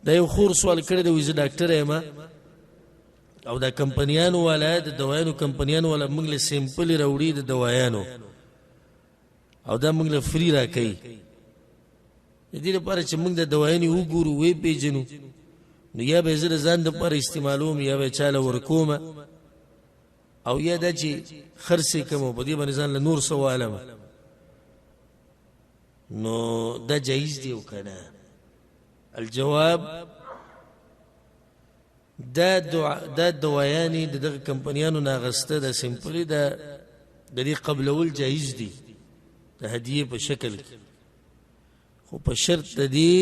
دا یو خور سوال کړی دی، وایي زه ډاکټر یم او دا کمپنیانو والا، د دوایانو کمپنیانو والا موږ له سیمپل راوړي د دوایانو، او دا موږ له فری راکوي. د دې لپاره چې موږ د دوایانې وګورو، ویې پېژنو، نو یا به یې زه د ځان دپاره استعمالوم، یا به یې چا له ورکوم، او یا دا چې خرڅ یې کړم او په دې باندې ځان له نور څه والم. نو دا جایز دی او که نه؟ الجواب، دا دعا دا دوایانې د دغه کمپنیانو نه اخیسته، د سمپلې دا د دې قبلول جایز دي د هدیې په شکل کې، خو په شرط د دې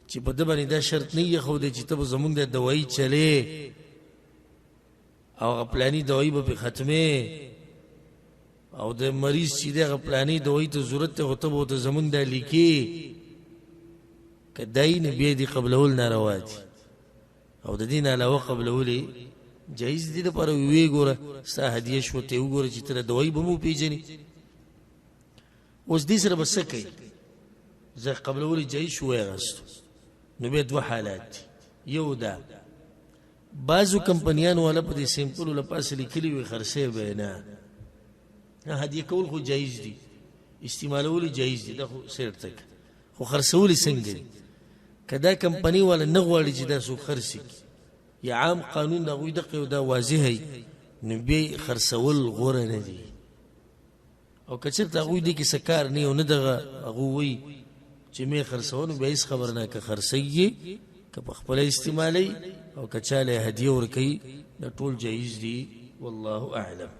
چې په ده باندې دا شرط نه ایښودی چې ته به زمونږ د دوایي چلې او هغه پلاني دوایي به پرې ختمې، او د مریض چې دی هغه پلاني دوایي ته ضرورت دی، خو ته به ورته زمونږ دا لیکې. که دای نه بیا دې قبلول ناروا دي، او د دې نه علاوه قبلول جایز دي. دپاره ویې ګوره، ستا هدیه شوه، ته یې وګوره چې ته د دوایي به مو پېژنې. اوس دې سره به څه کوي؟ زه قبلول جایز شو، ویې اخیستو. نو بیا دوه حالات دي. یو دا بعضو کمپنیانو والا په دې سیمپلو له پاسه لیکلي وي خرڅوي به یې نه، هدیه کول خو جایز دي، استعمالول جایز دي، دا خو سیر ته، خو خرڅول یې څنګه دي؟ که دا کمپنۍ والا نه غواړي چې دا څوک خرڅ کړي، یا عام قانون د هغوی دقه یو دا واضح وي، نو بیا یې خرڅول غوره نه دي. او که چېرته هغوی دې کې څه کار نه او نه دغه هغوی وایي چې مې خرڅوه، نو بیا هېڅ خبره نه، که خرڅوي یې که په خپله استعمالوي او که چا له هدیه ورکوي، دا ټول جایز دي. والله اعلم.